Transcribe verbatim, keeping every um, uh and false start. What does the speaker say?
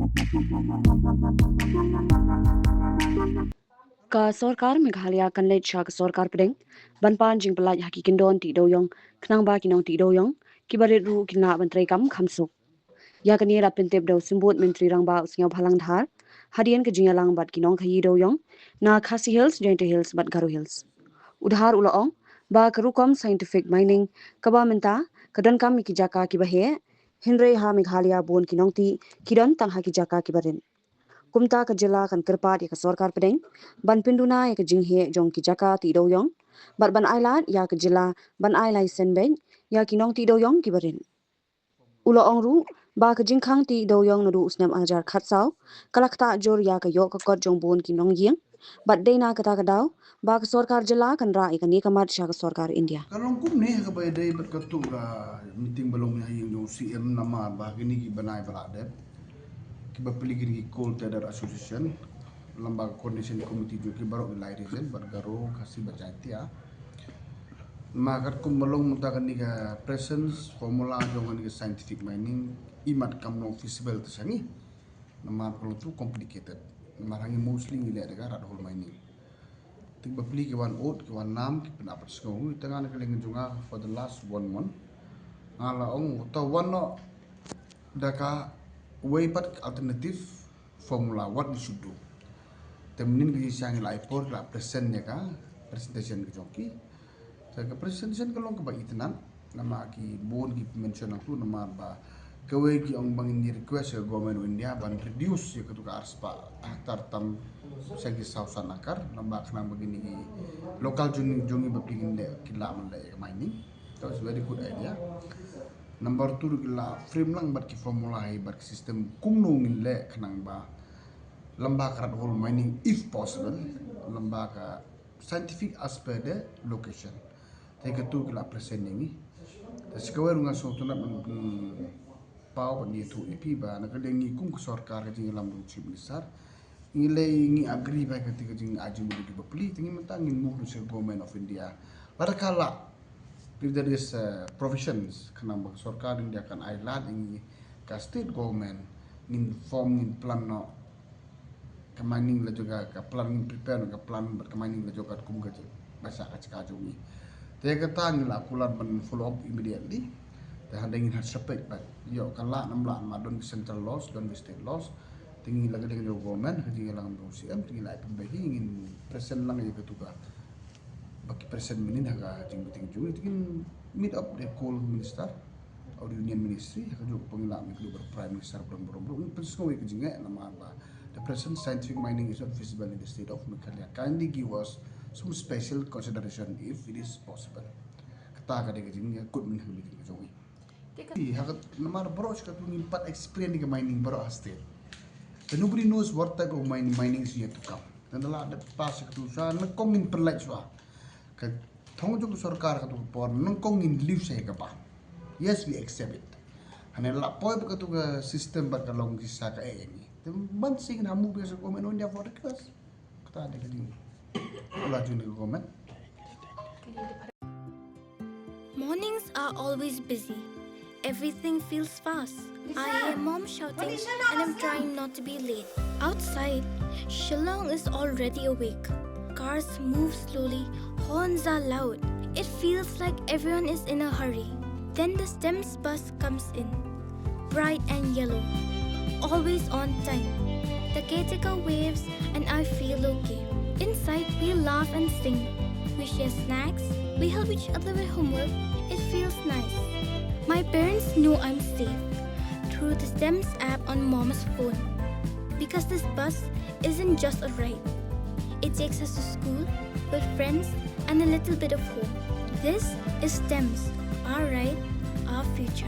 Ka sorkar Meghalaya kan leit sha ka sorkar pdeng ban pan jingpyllait ha ki kyndon tih dewiong khnang ba ki nongtih dewiong kiba rit ruh kin lah ban treikam kham suk. Ïa kane la pyntip da u Symbud Myntri Rangbah u Sniawbhalang Dhar hadien ka jingïalang bad ki nongkhaïi dewiong na Khasi Hills, Jaintia Hills bad Garo Hills. U Dhar u la ong ba ka rukom scientific mining kaba mynta ka donkam ïa ki jaka kiba heh, hynrei ha Meghalaya bun ki nongtih ki don tang ha ki jaka kiba rit. Kumta ka jylla kan kyrpad ïa ka sorkar pdeng ban pynduna ïa ka jingheh jong ki jaka tih dewiong bad ban ailad ïa ka jylla ban ai laisen beit ïa ki nongtih dewiong kiba rit. U la ong ruh ba ka jingkhang tih dewiong naduh u snem ar hajar khatsaw ka la ktah jur ïa ka ïoh ka kot jong bun ki nongïing bad dei na kata ka daw ba ka sorkar jylla kan rah ïa kane ka mat sha ka sorkar India. Ka long kumne ha kaba ïadei bad kato ka meeting ba long ha ïing jong u C M namar ba kine ki bnai ba la dep ki bapli kine ki Coal Trader Association lem bad ka coordination committee jong ki baroh ki lai region bad Garo, Khasi bad Jaintia. Namar katkum ba long mynta kane ka present formula jong kane ka scientific mining i mat kam long feasible te sha ngi. Namar ka long too complicated. Namar ha ngi mostly ngi leh da ka rat hole mining. Te ki bapli ki wan ud, ki wan nam, ki pynap pat sngew. Te nga na ka liang jong nga for the last one month nga la ong uta wan noh da ka wei pat alternative formula what we should do. Te mynnin ka jingshisha ngi la ai por, la present ïa ka presentation ka jong ki. Te ka presentation ka long kaba itynnad namar ki bun ki mention hangtu namar ba kawei ki ong ba ngin request ïa ka Government of India ban reduce ïa katu ka arspah hektar tam sha ki saw san akar namar khnang ba kine ki local jong ngi, jong ngi bapli kin leh, kin lah ban leh ïa ka mining. That was a very good idea. Number two ruh ki la frame lang bad ki formula hi bad ki system kumno ngin leh khnang ba lem bad ka rat hole mining if possible, lem bad ka scientific as per the location. Te katu ki la present ïa ngi. Te shi kawei ruh nga sngewtynnad ban, mm, paw ban ïathuh ïa phi ba na ka liang ngi kum ka sorkar ka jingïalam jong u Chief Minister ngi lei ngi agree ba kata ka jing, ah, jingmut ki bapli, te ngi mynta ngin move sha Government of India. Lada ka lah, if there is, uh, provisions khnang ba ka sorkar India kan ai lad ïa ngi ka state government, ngin form, ngin plan noh ka mining la jong ka, ka plan, ngin prepare noh ka plan bad ka mining la jong ka kum ka jing ba sha ka jaka jong ngi. Te kata ngi la kular ban follow up immediately. Te hadien ngin ha separate bad ïoh ka lah ne em lah, namar don ki central laws, don ki state laws. Te ngi la ka dei ka jong government, ka jingïalang jong u C M, te ngi la pynbeit hi, ngin present lang ïa katu ka ba ki present mynnin ha ka jingmeeting jong ngi, te ngin meet up the Coal Minister of the Union Ministry, ha kajuh ka por ngi la meet up bad Prime Minister, baroh baroh baroh, ngin pynsngew ïa ka jingeh namar ba the present scientific mining is not feasible in the state of Meghalaya. Kindly give us some special consideration if it is possible. Kata ka dei ka jingkut mynnin ha ka meeting ka jong ngi. Te ka- Ïa, ha ka, namar baroh shi katu ngim pat experience ïa ka mining baroh ha state. Te nobody knows what type of mining, mining is yet to come. Te ynda la dep pass ïa katu sa nyngkong ngin pynlait shuwa. Ka thong jong ka sorkar katu ka por nyngkong ngin live sha ïa kaba. Yes, we accept it. Hynrei la poi bad katu ka system bad ka long ki sa ka eh ngi. Te ban sing ha move sha ka Government of India for request. Kata dei ka jing. Ula jong ka government. Mornings are always busy. Everything feels fast. I hear mom shouting and I'm trying not to be late. Outside, Shillong is already awake. Cars move slowly, horns are loud. It feels like everyone is in a hurry. Then the STEMS bus comes in. Bright and yellow. Always on time. The caretaker waves and I feel okay. Inside, we laugh and sing. We share snacks. We help each other with homework. It feels nice. My parents know I'm safe through the STEMS app on mom's phone. Because this bus isn't just a ride. It takes us to school, with friends, and a little bit of home. This is STEMS, our ride, our future.